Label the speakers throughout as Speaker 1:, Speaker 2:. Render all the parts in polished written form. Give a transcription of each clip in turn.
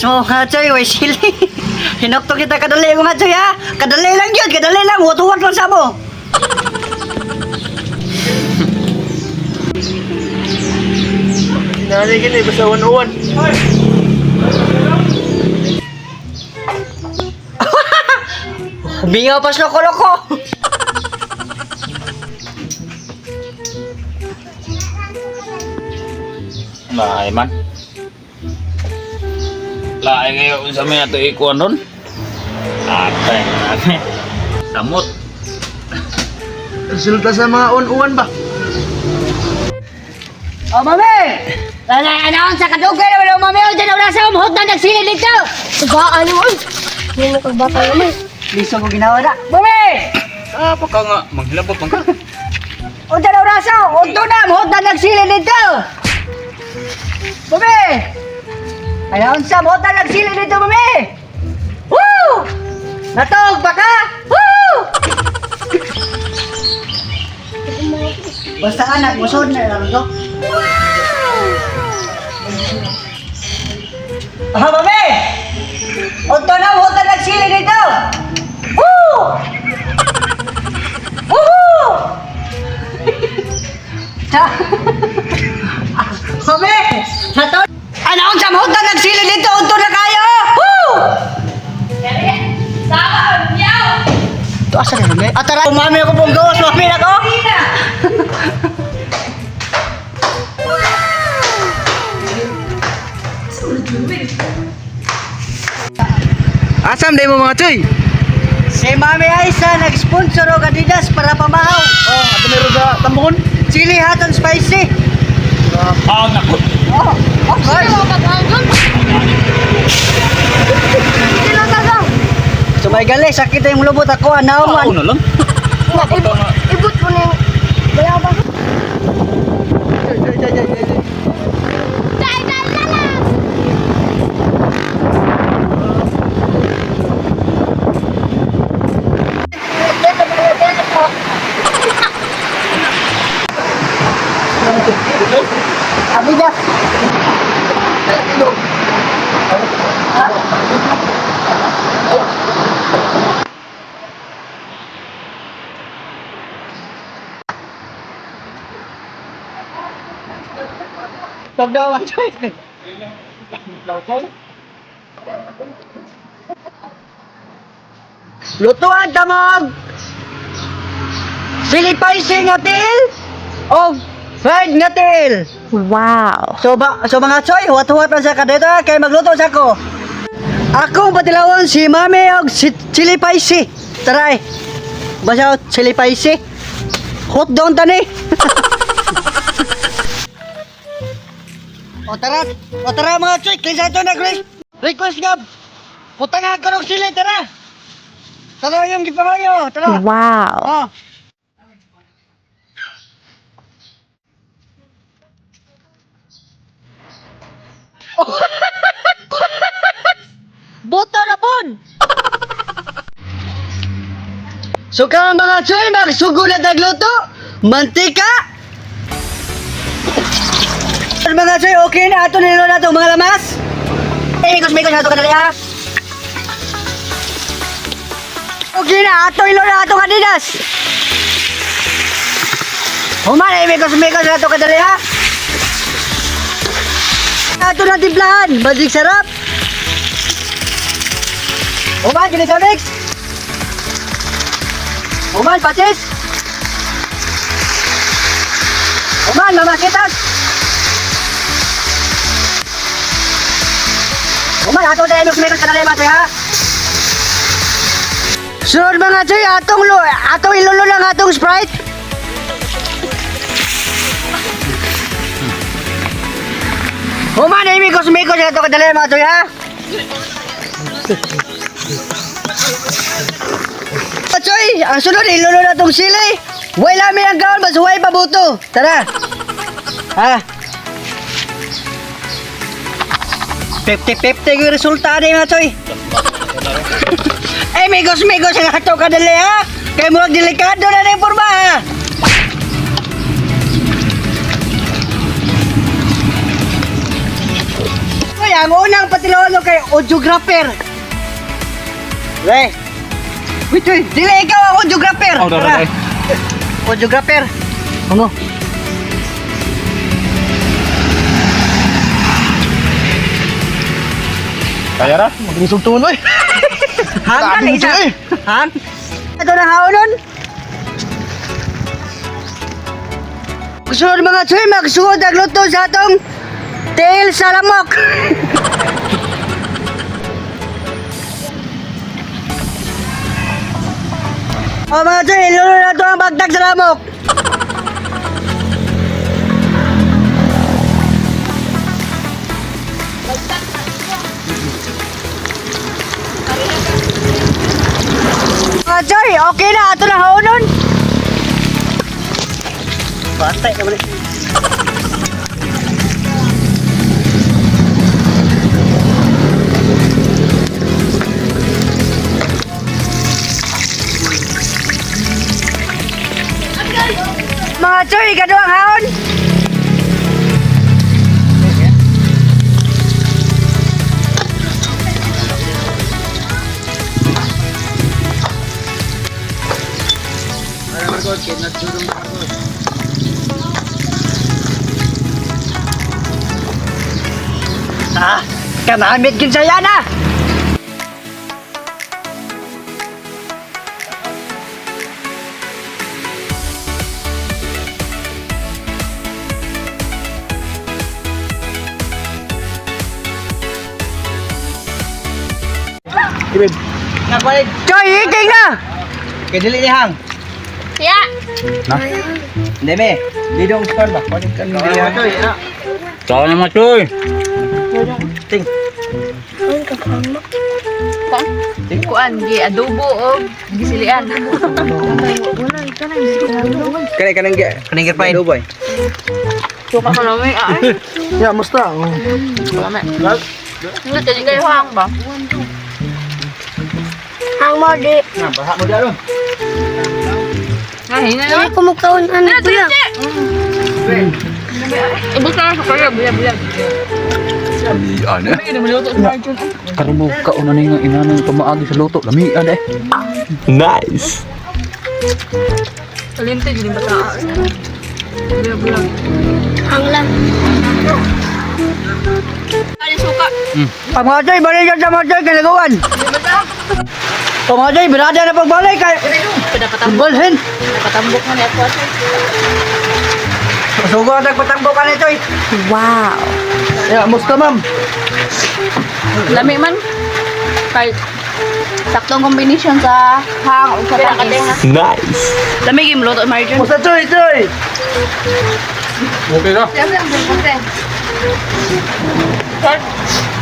Speaker 1: Pasmo ka, Choy, way sili. Hinokto kita kadali mga Choy ha. Kadali lang yun, kadali lang. Huwat-huwat lang sa mo.
Speaker 2: Nari gini basta uwan-uwan.
Speaker 1: Bingaw pas loko-loko.
Speaker 3: Laay man. Laay kayo sa may ato ikuan ron. Atay ate. Samot.
Speaker 2: Resulta sa mga uwan-uwan ba?
Speaker 1: Oh, mami! Ano, ano, sa kadugay naman, oh, mami, oh, dyan, wala sa umuhot na nagsilid dito.
Speaker 4: Ba, ano mo? Hindi mo kagbata naman.
Speaker 1: Liso ko ginawa na. Mami!
Speaker 3: Ah, pagka nga manghilabot man ka.
Speaker 1: O dyan, wala sa, unto na, umuhot na nagsilid dito. Mami! Ayaw sa, umuhot na nagsilid dito, mami! Woo! Natog baka? Woo! Basta anak, musod na lang to. Ah, mami! Unto na, umuhot na nagsilid dito! Woo! Woohoo! Mami! Nato! Ano ang samhot na nagsilid dito? Unto na kayo! Woo! Ito asa na mami? Atara! Mami ako pong gawas! Mami na ko!
Speaker 2: Asam day mo mga Choy?
Speaker 1: Si Mami Aisa nag-sponsor og Adidas para pamahaw.
Speaker 2: Oh, ato meron sa tambukon.
Speaker 1: Chili hot and spicy.
Speaker 3: Ah, naku.
Speaker 1: Oh, of course. So may gali, sakit yung lubot ako, anaw man.
Speaker 3: Ako na lang.
Speaker 4: Na, ibot mo na yung bayabas.
Speaker 2: Choy, choy, choy, choy, choy.
Speaker 4: Dai, dai, lalas!
Speaker 1: Adidas. Tog daw ang choice. Lutuan tamog. Philippine nga til o fried nga til.
Speaker 4: Wow!
Speaker 1: So ba so mga choy, huwat-huwat lang sa kadeta kay magluto sa ko. Akong patilawon si Mami og si Chili Paisi. Tara eh. Basta chili paisi. Hot down tani. O tara, o tara mga choy, kinsa ito nag request nga. Putang nga karong sili, tara. Tara yung gipangayo, tara.
Speaker 4: Wow!
Speaker 1: Oh.
Speaker 4: Boto na pon!
Speaker 1: So ka mga choy, magsugo na tagluto. Mantika. Mga choy, okay na ato nilo na to mga lamas. Eh, mikos-mikos na to kadali ha. Okay na ato ilo na ato kadidas. Human, eh, mikos-mikos na to kadali ha. Ato na timplahan, magic sarap. Human, gini sa mix. Human, patis. Human, mamakitas. Human, ato na ilok meron ka na mga ha. Sunod mga choy, atong lo, atong ilulo lang atong Sprite. Human, ay mikos-mikos na ito kadali mga choy ha. Choy, ang sunod ilulo na tong sili. Way lami ang kaon, mas way pabuto. Tara. Ha? 50-50 yung resulta ni mga choy. Eh, migos-migos ang ato kadali ha. Kay murag delikado na na yung porma ha. Uy, Choy, ang unang patilawan kay audiographer. Re. Wait, Choy, dili ikaw ang audiographer.
Speaker 3: Oh,
Speaker 1: Tara.
Speaker 3: dara,
Speaker 1: Audiographer. Ano?
Speaker 3: Kaya ra?
Speaker 2: Magrisultuon oy.
Speaker 1: Hang
Speaker 2: Sabi
Speaker 1: ka
Speaker 2: mo,
Speaker 1: isa.
Speaker 2: Choy.
Speaker 1: Hang. Ito na haonon. Gusto mga Choy, magsuod ang luto sa atong tail sa lamok. O mga Choy, ilulo na ito ang bagdag sa lamok. Mga Choy, okay na, ato na haonon. Batay ka mali. Mga Choy, ikaduhang haon. Ah, kanamit kin saya na.
Speaker 2: Ibig.
Speaker 1: Choy, eating na.
Speaker 2: Kay dili ni hang.
Speaker 4: Siya!
Speaker 3: Na?
Speaker 2: Hindi me. Didong score ba? Kunin ka dili hang.
Speaker 3: Ciao naman, Choy.
Speaker 2: Ting.
Speaker 5: Kuan, gi adobo o gisilian.
Speaker 2: Kani kanang
Speaker 1: Kaning girpain.
Speaker 2: Dubai.
Speaker 5: Suka ko namin, ay.
Speaker 2: Ya, musta.
Speaker 5: Hindi, tadi kayo hang ba?
Speaker 4: Hang mo di.
Speaker 2: Na, baha mo diyan.
Speaker 5: Ay, hina
Speaker 4: Dili ko mukaon ano kuya.
Speaker 5: Ubus na sa kaya, bulag-bulag.
Speaker 3: Lamian eh.
Speaker 5: Ay, maluto sa Arjun.
Speaker 3: Karon mo kauna ni nga inanang pamaagi sa luto. Lamian eh.
Speaker 6: Nice.
Speaker 5: Kalinte, dili ba ta? Bulag-bulag.
Speaker 4: Hang lang.
Speaker 5: Ay, suka.
Speaker 1: Ah, mga Choy, balik na sa mga Choy, kalagawan. O mga Choy, birada na pagbalik kay
Speaker 5: Pinapatambok.
Speaker 1: Balhin.
Speaker 5: Napatambok na ni ako.
Speaker 1: Sugo ang patambok ka ni Choy.
Speaker 5: Wow.
Speaker 2: Ya, musta ma'am.
Speaker 5: Lami man. Kahit saktong combination sa hang o sa tamis.
Speaker 6: Nice.
Speaker 5: Lami gyud luto Marjun.
Speaker 2: Musta Choy, Choy.
Speaker 3: Okay ra.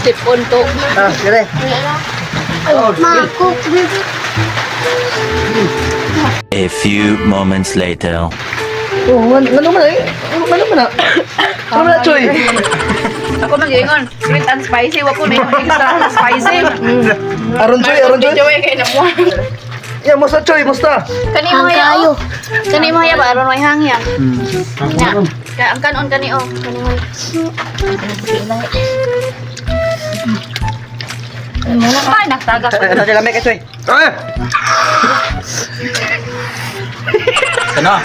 Speaker 5: Tip on to.
Speaker 2: Ah, dire.
Speaker 4: Ma, cook.
Speaker 6: A few moments later.
Speaker 2: Oh, ngano man eh? Ngano man na? Ano man na, Choy?
Speaker 5: Ako mag-ingon. Sweet and spicy. Wako na yung extra spicy.
Speaker 2: Aron Choy, aron Choy.
Speaker 5: Joy kay namuha.
Speaker 2: Ya, musta Choy, musta.
Speaker 5: Kani mo
Speaker 4: Hang
Speaker 5: haya.
Speaker 4: kayo.
Speaker 5: Kani mo haya ba aron may hangya. Na. Kaya ang kanon kani oh. Kani mo. Ay, nagtagas ko.
Speaker 1: Ito sila may ka Choy.
Speaker 2: Eh,
Speaker 3: Kana.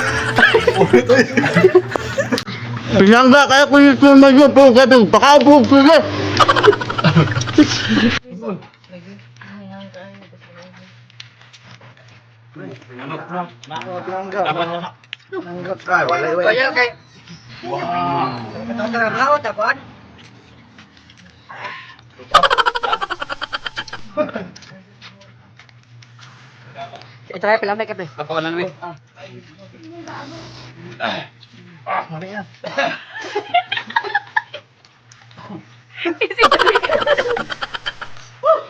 Speaker 2: Pinangga kaya ko yung medyo po gabi. Baka po sila. Ay, wala, wala.
Speaker 1: Kaya kay. Wow. Ito tara mga tapon. Ito ay pala may kape.
Speaker 3: Ako na ni.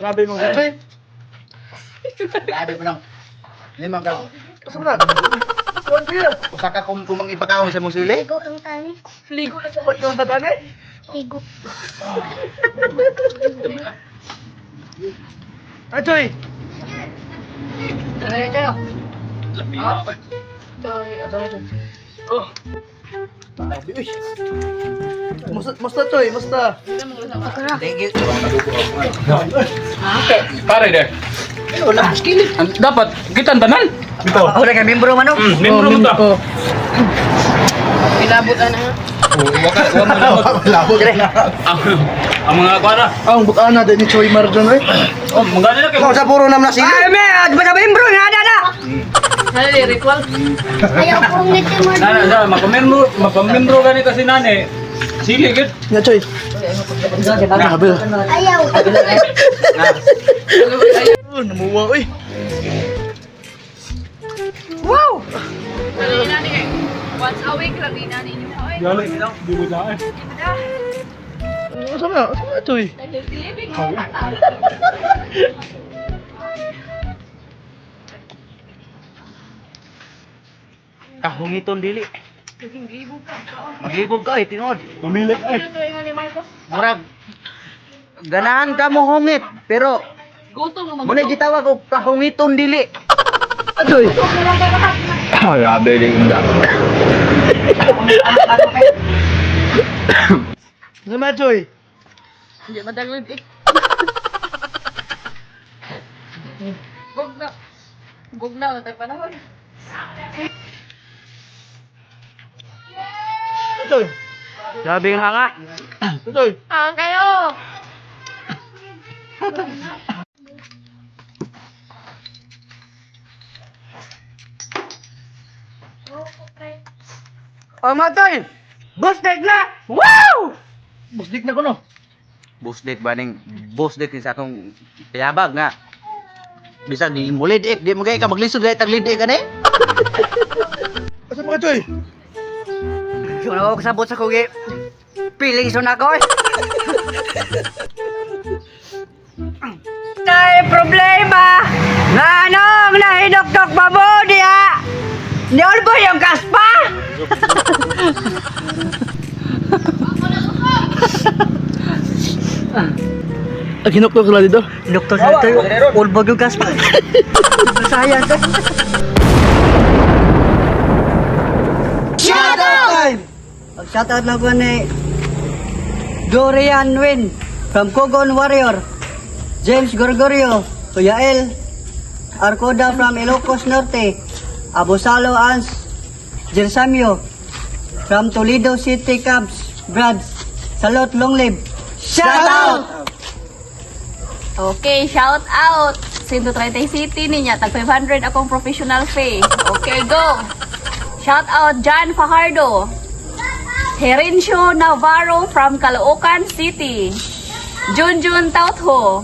Speaker 2: Grabe mo, Choy.
Speaker 7: Grabe mo nang. Hindi man ka.
Speaker 2: Asa man na? Kuwan ko yan.
Speaker 7: Usa ka kung kumang ipakaon sa mong sili.
Speaker 4: Ligo ang tani.
Speaker 5: Ligo na
Speaker 2: Ba't yung tatangay?
Speaker 4: Ligo.
Speaker 2: Ay, Choy.
Speaker 3: Lamian.
Speaker 5: Joy, ato.
Speaker 2: Uy. Musta, musta, Choy, musta.
Speaker 7: Thank you.
Speaker 3: Pare de. Dapat kita tanan.
Speaker 1: Ako na kay membro man, no?
Speaker 3: Membro mo ta.
Speaker 2: Oh.
Speaker 5: Pilabot ana.
Speaker 3: Waka wa mo
Speaker 7: Labo na.
Speaker 3: Ang mga kuana.
Speaker 2: Ang bukana din ni Choy Marjon eh.
Speaker 3: Oh, mangana na kay.
Speaker 7: Kung sa puro nam na sila.
Speaker 1: Ay, me, at basta membro nga na na.
Speaker 5: Hali ritual.
Speaker 4: Ayaw kong ngiti mo.
Speaker 3: Na na, mapamembro, mapamembro gani kasi nani. Sili gid.
Speaker 2: Nga, Choy. Grabe.
Speaker 4: Ayaw.
Speaker 2: Oh, namuwa uy.
Speaker 1: Wow!
Speaker 5: Ano inani kay? Once a week lang inani niyo. Oy.
Speaker 3: Gali, di mo na eh.
Speaker 2: Ano sa mga, sa mga, Choy?
Speaker 5: Living.
Speaker 7: Kahungiton dili. Maglibog ka eh, tinod.
Speaker 3: Pamilik ay.
Speaker 7: Murag ganahan ka mo hungit, pero
Speaker 5: Gutom nga
Speaker 7: muna gitawag og kahungiton dili.
Speaker 2: Ah, Choy.
Speaker 3: Grabe di unda.
Speaker 2: Sa mga, Choy.
Speaker 5: Hindi madaglod eh. Bugna. Bugna na tayo panahon.
Speaker 2: Choy.
Speaker 7: Grabe nga nga.
Speaker 2: Choy.
Speaker 5: Ah, kayo.
Speaker 1: Oh, matoy. Busted na. Wow!
Speaker 2: Busdik na ko no.
Speaker 7: Busdik ba ning busdik ni sa akong tiyabag nga. Bisan ni mulid ek di mo kay ka maglisod dahil tag lid ek ani.
Speaker 2: Asa mga, Choy?
Speaker 1: Wala ko kasabot sa kugi. Piling sun ako eh. Tay problema. Nga anong nahinoktok pa mo diha? Niol ba yung kaspa?
Speaker 2: Ang hinuktok sila dito.
Speaker 1: Hinoktok sa ito. Ulbog yung kaspa. Sayang to.
Speaker 7: Shout out!
Speaker 1: Shout out lang ko ni Dorian Win from Kogon Warrior, James Gorgorio, Kuyael Arcoda from Ilocos Norte, Abusalo Ans Gersamio from Toledo City Cubs, Brads, Salot Long Live. Shout out!
Speaker 5: Okay, shout out. 130 City niya, tag 500 akong professional fee. Okay, go. Shout out John Fajardo. Herencio Navarro from Caloocan City. Junjun Tautho.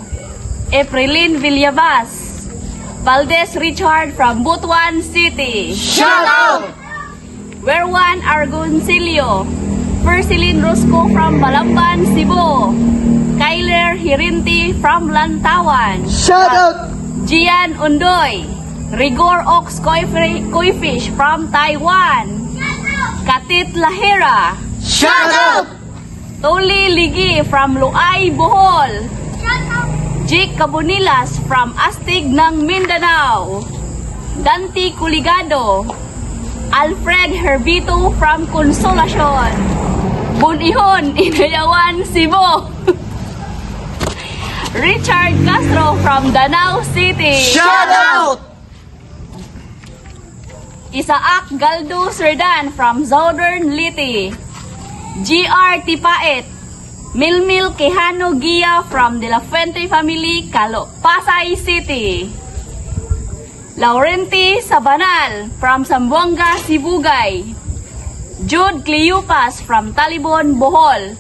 Speaker 5: Aprilin Villabas. Valdez Richard from Butuan City.
Speaker 7: Shout out!
Speaker 5: Werwan Argoncillo. Percilin Rosco from Balamban, Cebu. Kyler Hirinti from Lantawan.
Speaker 2: Shout out!
Speaker 5: Gian Undoy. Rigor Ox Koi Koi Fish from Taiwan. Katit Lahira.
Speaker 7: Shout out!
Speaker 5: Toli Ligi from Luay, Bohol. Jake Cabonilas from Astig ng Mindanao. Dante Culigado. Alfred Herbito from Consolacion. Bunihon, Inayawan, Cebu. Richard Castro from Danao City.
Speaker 7: Shout out!
Speaker 5: Isaac Galdo Serdan from Southern Leyte. GR Tipaet. Milmil Quijano Gia from De La Fuente Family, Calo, Pasay City. Laurenti Sabanal from Zamboanga, Sibugay. Jude Cleopas from Talibon, Bohol.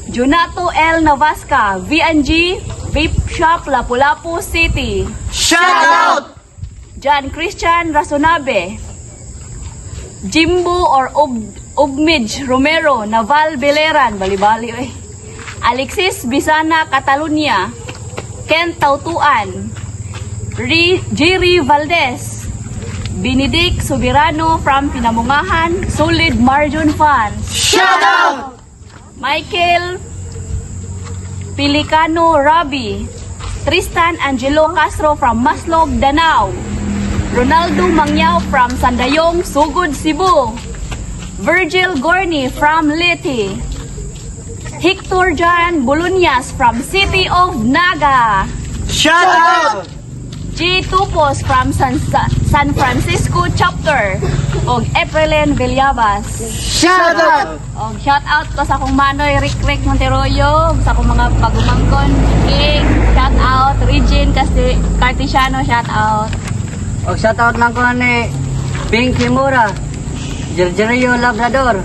Speaker 5: Junato L. Navasca, VNG, Vape Shop, Lapu-Lapu City.
Speaker 7: Shout out!
Speaker 5: John Christian Rasonabe, Jimbo or Obmij Romero, Naval Beleran, bali-bali eh. Alexis Bisana Catalunya, Ken Tautuan, Jerry Valdez, Benedict Soberano from Pinamungahan, Solid Margin Funds.
Speaker 7: Shout out!
Speaker 5: Michael Pilicano Rabi, Tristan Angelo Castro from Maslog, Danao, Ronaldo Mangyao from Sandayong, Sugod, Cebu, Virgil Gorney from Leyte. Hector John Bolunyas from City of Naga.
Speaker 2: Shout out!
Speaker 5: G. Tupos from San Francisco Chapter. Og Eprelen Villabas.
Speaker 1: Shout out!
Speaker 5: Og shout out ko sa akong manoy Rick Rick Monteroyo, sa akong mga pagumangkon, King, shout out Regine kasi Cartesiano, shout out.
Speaker 1: Og shout out lang ko ni Bing Kimura, Jerjerio Labrador,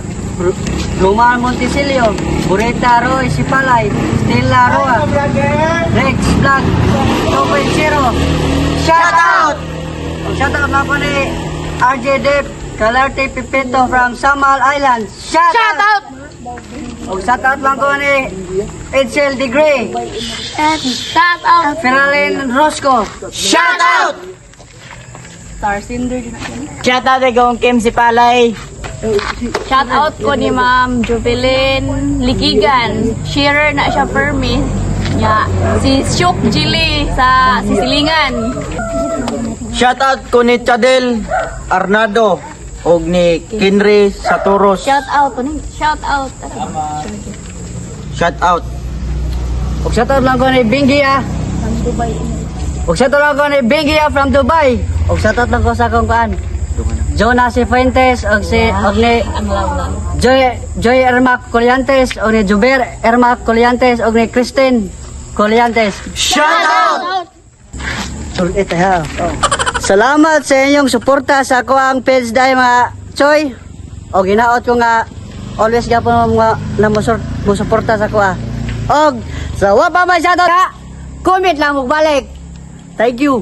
Speaker 1: Romar Montesilio, Burita Roy Sipalay, Stella Roa, Rex Vlog 2.0. Shout out! Og shout out lang ko ni RJ Dep, Calarte Pipito from Samal Island. Shout out! Og shout out lang ko ni Edsel Degree,
Speaker 5: Shout out
Speaker 1: Feralin Rosco.
Speaker 2: Shout out!
Speaker 5: Star Cinder din na.
Speaker 8: Shout out kay Gong Kim si Palay.
Speaker 5: Shout out ko ni Ma'am Juvelin Likigan. Sharer na siya permi. Nya, si Shuk Jili sa Sisilingan.
Speaker 8: Shout out ko ni Chadel Arnado og ni Kenry Satoros.
Speaker 5: Shout out ko ni shout out.
Speaker 8: Shout out.
Speaker 1: Og shout out lang ko ni Bingi ah. Og shout out lang ko ni Bingi ah from Dubai. Og shout out lang ko sa akong kuan. Jonas Fuentes og si og ni
Speaker 5: Ang love.
Speaker 1: Joy Joy Ermac Coliantes og ni Juber Ermac Coliantes og ni Christine Coliantes.
Speaker 2: Shout out!
Speaker 1: Sulit ha. Salamat sa inyong suporta sa ako ang page dahil mga Choy. Og hinaot ko nga always gapon mga na mo suporta sa ako ah. Og sa wa pa man shoutout ka, comment lang og balik. Thank you.